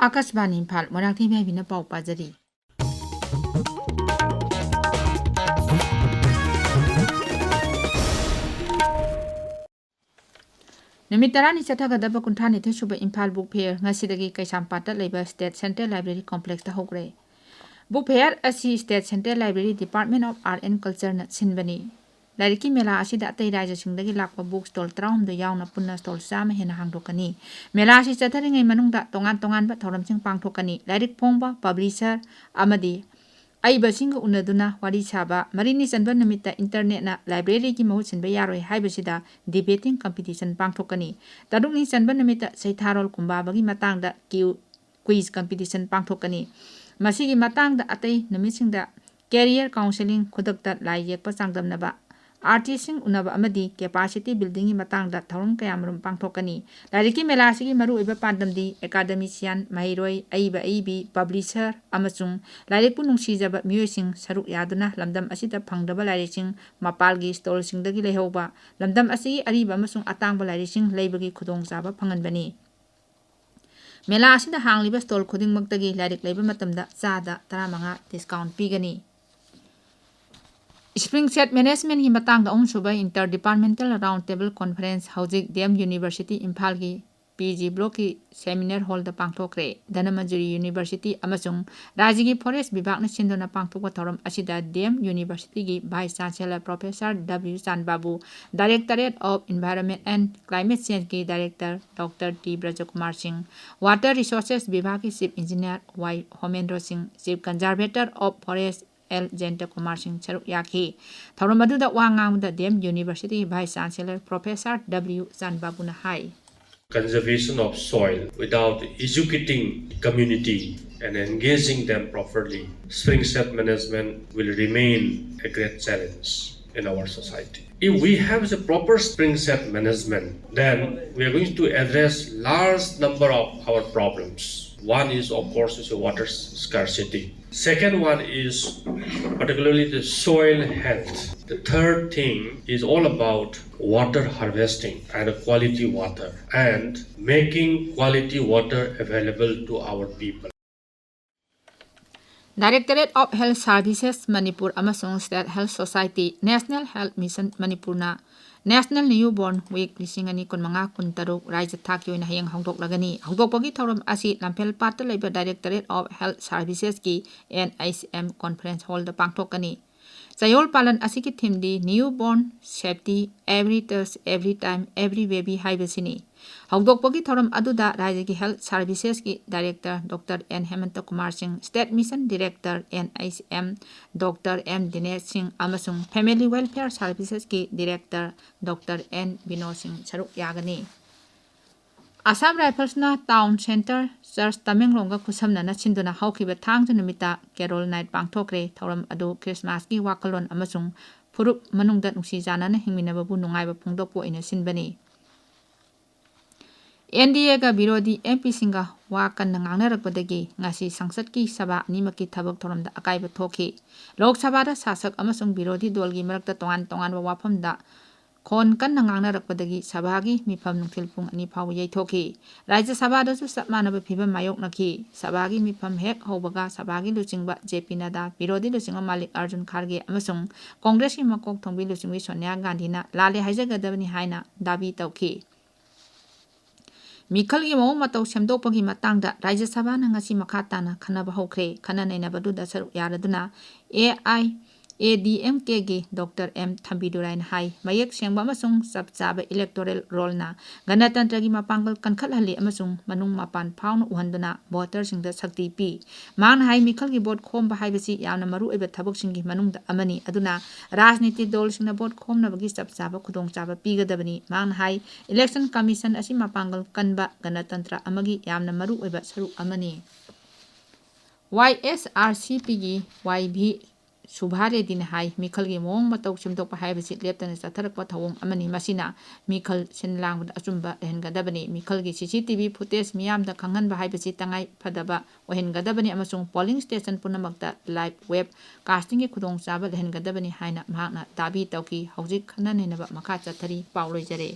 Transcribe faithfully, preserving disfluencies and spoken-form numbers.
ꯑꯥꯀꯥꯁꯕꯥꯅꯤ ꯏꯝꯐꯥꯜ, ꯃꯣꯏꯔꯥꯡꯊꯦꯝ ꯍꯥꯏꯕꯤꯅ ꯄꯥꯎ ꯄꯥꯖꯔꯤ꯫ ꯅꯨꯃꯤꯠ ꯇꯔꯥꯅꯤ ꯆꯠꯊꯒꯗꯕ ꯀꯨꯟꯊ꯭ꯔꯥꯅꯤꯊꯣꯏ ꯁꯨꯕ ꯏꯝꯐꯥꯜ ꯕꯨꯛ ꯐꯦꯌꯔ ꯉꯁꯤꯗꯒꯤ ꯀꯩꯁꯥꯝꯄꯥꯠꯇ ꯂꯩꯕ ꯁ꯭ꯇꯦꯠ ꯁꯦꯟꯇ꯭ꯔꯦꯜ ꯂꯥꯏꯕ꯭ꯔꯦꯔꯤ ꯀꯣꯝꯄ꯭ꯂꯦꯛꯁꯇ ꯍꯧꯈ꯭ꯔꯦ꯫ ꯕꯨꯛ ꯐꯦꯌꯔ ꯑꯁꯤ state central library department of art and ꯀꯜꯆꯔꯅ ꯁꯤꯟꯕꯅꯤ꯫ ꯂꯥꯏꯔꯤꯛꯀꯤ ꯃꯦꯂꯥ ꯑꯁꯤꯗ ꯑꯇꯩ ꯔꯥꯖ꯭ꯌꯁꯤꯡꯗꯒꯤ ꯂꯥꯛꯄ ꯕꯨꯛ ꯁ꯭ꯇꯣꯜ ꯇꯔꯥꯍꯨꯝꯗꯣꯏ ꯌꯥꯎꯅ ꯄꯨꯟꯅ ꯁ꯭ꯇꯣꯜ ꯆꯥꯝꯃ ꯍꯦꯟꯅ ꯍꯥꯡꯗꯣꯛꯀꯅꯤ꯫ ꯃꯦꯂꯥ ꯑꯁꯤ ꯆꯠꯊꯔꯤꯉꯩ ꯃꯅꯨꯡꯗ ꯇꯣꯉꯥꯟ ꯇꯣꯉꯥꯟꯕ ꯊꯧꯔꯝꯁꯤꯡ ꯄꯥꯡꯊꯣꯛꯀꯅꯤ꯫ ꯂꯥꯏꯔꯤꯛ ꯐꯣꯡꯕ, ꯄꯕ꯭ꯂꯤꯁꯔ ꯑꯃꯗꯤ ꯑꯏꯕꯁꯤꯡꯒ ꯎꯅꯗꯨꯅ ꯋꯥꯔꯤ ꯁꯥꯕ, ꯃꯔꯤꯅꯤ ꯆꯟꯕ ꯅꯨꯃꯤꯠꯇ ꯏꯟꯇꯔꯅꯦꯠꯅ ꯂꯥꯏꯕ꯭ꯔꯦꯔꯤꯒꯤ ꯃꯍꯨꯠ ꯁꯤꯟꯕ ꯌꯥꯔꯣꯏ ꯍꯥꯏꯕꯁꯤꯗ ꯗꯤꯕꯦꯇꯤꯡ ꯀꯝꯄꯤꯇꯤꯁꯟ ꯄꯥꯡꯊꯣꯛꯀꯅꯤ꯫ ꯇꯔꯨꯛꯅꯤ ꯆꯟꯕ ꯅꯨꯃꯤꯠꯇ ꯆꯩꯊꯥꯔꯣꯜ ꯀꯨꯝꯕꯥꯕꯒꯤ ꯃꯇꯥꯡꯗ ꯀ꯭ꯌꯨ ꯀ꯭ꯋꯤꯖ ꯀꯝꯄꯤꯇꯤꯁꯟ ꯄꯥꯡꯊꯣꯛꯀꯅꯤ꯫ ꯃꯁꯤꯒꯤ ꯃꯇꯥꯡꯗ ꯑꯇꯩ ꯅꯨꯃꯤꯠꯁꯤꯡꯗ ꯀꯦꯔꯤꯌꯔ ꯀꯥꯎꯟꯁꯦꯂꯤꯡ, ꯈꯨꯗꯛꯇ ꯂꯥꯏ ꯌꯦꯛꯄ ꯆꯥꯡꯗꯝꯅꯕ, ꯑꯥꯔꯇꯤꯁꯁꯤꯡ ꯎꯅꯕ ꯑꯃꯗꯤ ꯀꯦꯄꯥꯁꯤꯇꯤ ꯕꯤꯜꯗꯤꯡꯒꯤ ꯃꯇꯥꯡꯗ ꯊꯧꯔꯝ ꯀꯌꯥꯃꯔꯨꯝ ꯄꯥꯡꯊꯣꯛꯀꯅꯤ꯫ ꯂꯥꯏꯔꯤꯛꯀꯤ ꯃꯦꯂꯥ ꯑꯁꯤꯒꯤ ꯃꯔꯨꯑꯣꯏꯕ ꯄꯥꯟꯗꯝꯗꯤ ꯑꯦꯀꯥꯗꯃꯤꯁꯤꯌꯥꯟ, ꯃꯍꯩꯔꯣꯏ, ꯑꯏꯕ ꯑꯏꯕꯤ, ꯄꯕ꯭ꯂꯤꯁꯔ ꯑꯃꯁꯨꯡ ꯂꯥꯏꯔꯤꯛꯄꯨ ꯅꯨꯡꯁꯤꯖꯕ ꯃꯤꯑꯣꯏꯁꯤꯡ ꯁꯔꯨꯛ ꯌꯥꯗꯨꯅ ꯂꯝꯗꯝ ꯑꯁꯤꯗ ꯐꯪꯗꯕ ꯂꯥꯏꯔꯤꯛꯁꯤꯡ, ꯃꯄꯥꯜꯒꯤ ꯁ꯭ꯇꯣꯜꯁꯤꯡꯗꯒꯤ ꯂꯩꯍꯧꯕ, ꯂꯝꯗꯝ ꯑꯁꯤꯒꯤ ꯑꯔꯤꯕ ꯑꯃꯁꯨꯡ ꯑꯇꯥꯡꯕ ꯂꯥꯏꯔꯤꯛꯁꯤꯡ ꯂꯩꯕꯒꯤ ꯈꯨꯗꯣꯡꯆꯥꯕ ꯐꯪꯍꯟꯕꯅꯤ꯫ ꯃꯦꯂꯥ ꯑꯁꯤꯗ ꯍꯥꯡꯂꯤꯕ ꯁ꯭ꯇꯣꯜ ꯈꯨꯗꯤꯡꯃꯛꯇꯒꯤ ꯂꯥꯏꯔꯤꯛ ꯂꯩꯕ ꯃꯇꯝꯗ ꯆꯥꯗ ꯇꯔꯥꯃꯉꯥ ꯗꯤꯁꯀꯥꯎꯟꯠ ꯄꯤꯒꯅꯤ꯫ ꯁ꯭ꯄ꯭ꯔꯤꯡ ꯁꯦꯠ ꯃꯦꯅꯦꯖꯃꯦꯟꯠꯀꯤ ꯃꯇꯥꯡꯗ ꯑꯍꯨꯝꯁꯨꯕ inter departmental round table conference ꯍꯧꯖꯤꯛ ꯗꯤ ꯑꯦꯝ ꯌꯨꯅꯤꯚꯔꯁꯤꯇꯤ ꯏꯝꯐꯥꯜꯒꯤ ꯄꯤ ꯖꯤ ꯕ꯭ꯂꯣꯛꯀꯤ ꯁꯦꯃꯤꯅꯥꯔ ꯍꯣꯜꯗ ꯄꯥꯡꯊꯣꯛꯈ꯭ꯔꯦ꯫ ꯙꯅꯃꯟꯖꯨꯔꯤ ꯌꯨꯅꯤꯚꯔꯁꯤꯇꯤ ꯑꯃꯁꯨꯡ ꯔꯥꯖ꯭ꯌꯒꯤ ꯐꯣꯔꯦꯁ ꯕꯤꯚꯥꯒꯅ ꯁꯤꯟꯗꯨꯅ ꯄꯥꯡꯊꯣꯛꯄ ꯊꯧꯔꯝ ꯑꯁꯤꯗ ꯗꯤ ꯑꯦꯝ ꯌꯨꯅꯤꯚꯔꯁꯤꯇꯤꯒꯤ vice chancellor professor W Chanbabu, directorate of environment and climate ꯆꯦꯟꯖꯀꯤ director doctor T Brajakumar Singh, water resources ꯕꯤꯚꯥꯒꯀꯤ chief engineer Y Homendro Singh, chief conservator of forest L Jayantakumar Singh ꯁꯔꯨꯛ ꯌꯥꯈꯤ꯫ ꯊꯧꯔꯝ ꯑꯗꯨꯗ ꯋꯥ ꯉꯥꯡꯕꯗ ꯗꯤ ꯑꯦꯝ ꯌꯨꯅꯤꯚꯔꯁꯤꯇꯤꯒꯤ ꯚꯥꯏꯁ ꯆꯥꯟꯁꯦꯂꯔ ꯄ꯭ꯔꯣꯐꯦꯁꯔ ꯗꯕ꯭ꯂꯤꯌꯨ ꯆꯥꯟꯕꯥꯕꯨꯅ ꯍꯥꯏ, conservation of soil without educating community and engaging them properly, spring shed management will remain a great challenge in our society. If we have the proper spring shed management, then we are going to address large number of our problems. One is, of course, is water scarcity. Second one is particularly the soil health. The third thing is all about water harvesting and quality water and making quality water available to our people. Directorate of Health Services Manipur ꯑꯃꯁꯨꯡ State Health Society, National Health Mission ꯃꯅꯤꯄꯨꯔꯅ National Newborn Week ꯂꯤꯁꯤꯡ ꯑꯅꯤ ꯀꯨꯟꯃꯉꯥ ꯀꯨꯟꯇꯔꯨꯛ ꯔꯥꯏꯖ ꯊꯥꯛꯀꯤ ꯑꯣꯏꯅ ꯍꯌꯦꯡ ꯍꯧꯗꯣꯛꯂꯒꯅꯤ꯫ ꯍꯧꯗꯣꯛꯄꯒꯤ ꯊꯧꯔꯝ ꯑꯁꯤ ꯂꯝꯐꯦꯜ ꯄꯥꯠꯇ ꯂꯩꯕ Directorate of Health Servicesꯀꯤ N H M Conference Hallꯗ ꯄꯥꯡꯊꯣꯛꯀꯅꯤ꯫ ꯆꯌꯣꯜ ꯄꯥꯂꯟ ꯑꯁꯤꯒꯤ themeꯗꯤ Newborn Safety, Every Touch, Every Time, Every Baby ꯍꯥꯏꯕꯁꯤꯅꯤ꯫ ꯍꯧꯗꯣꯛꯄꯒꯤ ꯊꯧꯔꯝ ꯑꯗꯨꯗ ꯔꯥꯖ꯭ꯌꯒꯤ Health Servicesꯀꯤ Director Doctor N Hemanta Kumar Singh, State Mission Director N H M Doctor M Dinesh Singh ꯑꯃꯁꯨꯡ Family Welfare Servicesꯀꯤ Director Doctor N Binod Singh ꯁꯔꯨꯛ ꯌꯥꯒꯅꯤ꯫ Assam Riflesꯅ Town Centre Church ꯇꯃꯦꯡꯂꯣꯡꯒ ꯈꯨꯠꯁꯝꯅꯅ ꯁꯤꯟꯗꯨꯅ ꯍꯧꯈꯤꯕ ꯊꯥꯡꯖ ꯅꯨꯃꯤꯠꯇ Carol Night ꯄꯥꯡꯊꯣꯛꯈ꯭ꯔꯦ꯫ ꯊꯧꯔꯝ ꯑꯗꯨ Christmasꯀꯤ ꯋꯥꯈꯜꯂꯣꯟ ꯑꯃꯁꯨꯡ ꯐꯨꯔꯨꯞ ꯃꯅꯨꯡꯗ ꯅꯨꯡꯁꯤ ꯆꯥꯟꯅꯅ ꯍꯤꯡꯃꯤꯟꯅꯕꯕꯨ ꯅꯨꯡꯉꯥꯏꯕ ꯐꯣꯡꯗꯣꯛꯄ ꯑꯣꯏꯅ ꯁꯤꯟꯕꯅꯤ꯫ N D Aꯒ ꯕꯤꯔꯣꯙꯤ M Pꯁꯤꯡꯒ ꯋꯥ ꯀꯟꯅ ꯉꯥꯡꯅꯔꯛꯄꯗꯒꯤ ꯉꯁꯤ ꯁꯪꯁꯠꯀꯤ ꯁꯚꯥ ꯑꯅꯤꯃꯛꯀꯤ ꯊꯕꯛ ꯊꯧꯔꯝꯗ ꯑꯀꯥꯏꯕ ꯊꯣꯛꯈꯤ꯫ ꯂꯣꯛ ꯁꯚꯥꯗ ꯁꯥꯁꯛ ꯑꯃꯁꯨꯡ ꯕꯤꯔꯣꯙꯤ ꯗꯣꯜꯒꯤ ꯃꯔꯛꯇ ꯇꯣꯉꯥꯟ ꯇꯣꯉꯥꯟꯕ ꯋꯥꯐꯝꯗ ꯈꯣꯟ ꯀꯟꯅ ꯉꯥꯡꯅꯔꯛꯄꯗꯒꯤ ꯁꯚꯥꯒꯤ ꯃꯤꯐꯝ ꯅꯨꯡꯊꯤꯜ ꯄꯨꯡ ꯑꯅꯤ ꯐꯥꯎꯕ ꯌꯩꯊꯣꯛꯈꯤ꯫ ꯔꯥꯖ꯭ꯌ ꯁꯚꯥꯗꯁꯨ ꯆꯞ ꯃꯥꯟꯅꯕ ꯐꯤꯚꯝ ꯃꯥꯌꯣꯛꯅꯈꯤ꯫ ꯁꯚꯥꯒꯤ ꯃꯤꯐꯝ ꯍꯦꯛ ꯍꯧꯕꯒ ꯁꯚꯥꯒꯤ ꯂꯨꯆꯤꯡꯕ J P Nadda, ꯕꯤꯔꯣꯙꯤ ꯂꯨꯆꯤꯡꯕ ꯃꯥꯂꯤꯛ ꯑꯥꯔꯖꯨꯟ ꯈꯥꯔꯒꯦ ꯑꯃꯁꯨꯡ ꯀꯣꯡꯒ꯭ꯔꯦꯁꯀꯤ ꯃꯀꯣꯛ ꯊꯣꯡꯕꯤ ꯂꯨꯆꯤꯡꯕꯤ ꯁꯣꯅꯤꯌꯥ ꯒꯥꯟꯙꯤꯅ ꯂꯥꯜꯂꯦ ꯍꯥꯏꯖꯒꯗꯕꯅꯤ ꯍꯥꯏꯅ ꯗꯥꯕꯤ ꯇꯧꯈꯤ꯫ ꯃꯤꯈꯜꯒꯤ ꯃꯑꯣꯡ ꯃꯇꯧ ꯁꯦꯝꯗꯣꯛꯄꯒꯤ ꯃꯇꯥꯡꯗ ꯔꯥꯖ꯭ꯌ ꯁꯚꯥꯅ ꯉꯁꯤ ꯃꯈꯥ ꯇꯥꯅ ꯈꯟꯅꯕ ꯍꯧꯈ꯭ꯔꯦ꯫ ꯈꯟꯅ ꯅꯩꯅꯕꯗꯨꯗ ꯁꯔꯨꯛ ꯌꯥꯔꯗꯨꯅ A I A D M Kꯒꯤ Doctor M Thambidurai ꯅ ꯍꯥꯏ, ꯃꯌꯦꯛ ꯁꯦꯡꯕ ꯑꯃꯁꯨꯡ ꯆꯞ ꯆꯥꯕ electoral rollꯅ ꯒꯅꯇꯟꯇ꯭ꯔꯒꯤ ꯃꯄꯥꯡꯒꯜ ꯀꯟꯈꯠꯍꯜꯂꯤ ꯑꯃꯁꯨꯡ ꯃꯅꯨꯡ ꯃꯄꯥꯟ ꯐꯥꯎꯅ ꯎꯍꯟꯗꯨꯅ voterꯁꯤꯡꯗ ꯁꯛꯇꯤ ꯄꯤ꯫ ꯃꯍꯥꯛꯅ ꯍꯥꯏ, ꯃꯤꯈꯜꯒꯤ vote ꯈꯣꯝꯕ ꯍꯥꯏꯕꯁꯤ ꯌꯥꯝꯅ ꯃꯔꯨꯑꯣꯏꯕ ꯊꯕꯛꯁꯤꯡꯒꯤ ꯃꯅꯨꯡꯗ ꯑꯃꯅꯤ, ꯑꯗꯨꯅ ꯔꯥꯖꯅꯤꯇꯤ ꯗꯜꯁꯤꯡꯅ vote ꯈꯣꯝꯅꯕꯒꯤ ꯆꯞ ꯆꯥꯕ ꯈꯨꯗꯣꯡꯆꯥꯕ ꯄꯤꯒꯗꯕꯅꯤ꯫ ꯃꯍꯥꯛꯅ ꯍꯥꯏ, Election Commission ꯑꯁꯤ ꯃꯄꯥꯡꯒꯜ ꯀꯟꯕ ꯒꯅꯇꯟꯇ꯭ꯔ ꯑꯃꯒꯤ ꯌꯥꯝꯅ ꯃꯔꯨꯑꯣꯏꯕ ꯁꯔꯨꯛ ꯑꯃꯅꯤ꯫ Y S R C Pꯒꯤ Y V Subha ꯔꯦꯗꯤꯅ ꯍꯥꯏ, ꯃꯤꯈꯜꯒꯤ ꯃꯑꯣꯡ ꯃꯇꯧ ꯁꯦꯝꯗꯣꯛꯄ ꯍꯥꯏꯕꯁꯤ ꯂꯦꯞꯇꯅ ꯆꯠꯊꯔꯛꯄ ꯊꯧꯑꯣꯡ ꯑꯃꯅꯤ꯫ ꯃꯁꯤꯅ ꯃꯤꯈꯜ ꯁꯤꯟ ꯂꯥꯡꯕꯗ ꯑꯆꯨꯝꯕ ꯂꯩꯍꯟꯒꯗꯕꯅꯤ꯫ ꯃꯤꯈꯜꯒꯤ C C T V footage ꯃꯤꯌꯥꯝꯗ ꯈꯪꯍꯟꯕ ꯍꯥꯏꯕꯁꯤ ꯇꯉꯥꯏ ꯐꯗꯕ ꯑꯣꯏꯍꯟꯒꯗꯕꯅꯤ ꯑꯃꯁꯨꯡ polling station ꯄꯨꯝꯅꯃꯛꯇ live web castingꯒꯤ ꯈꯨꯗꯣꯡꯆꯥꯕ ꯂꯩꯍꯟꯒꯗꯕꯅꯤ ꯍꯥꯏꯅ ꯃꯍꯥꯛꯅ ꯗꯥꯕꯤ ꯇꯧꯈꯤ꯫ ꯍꯧꯖꯤꯛ ꯈꯟꯅ ꯅꯩꯅꯕ ꯃꯈꯥ ꯆꯠꯊꯔꯤ꯫ ꯄꯥꯎ ꯂꯣꯏꯖꯔꯦ꯫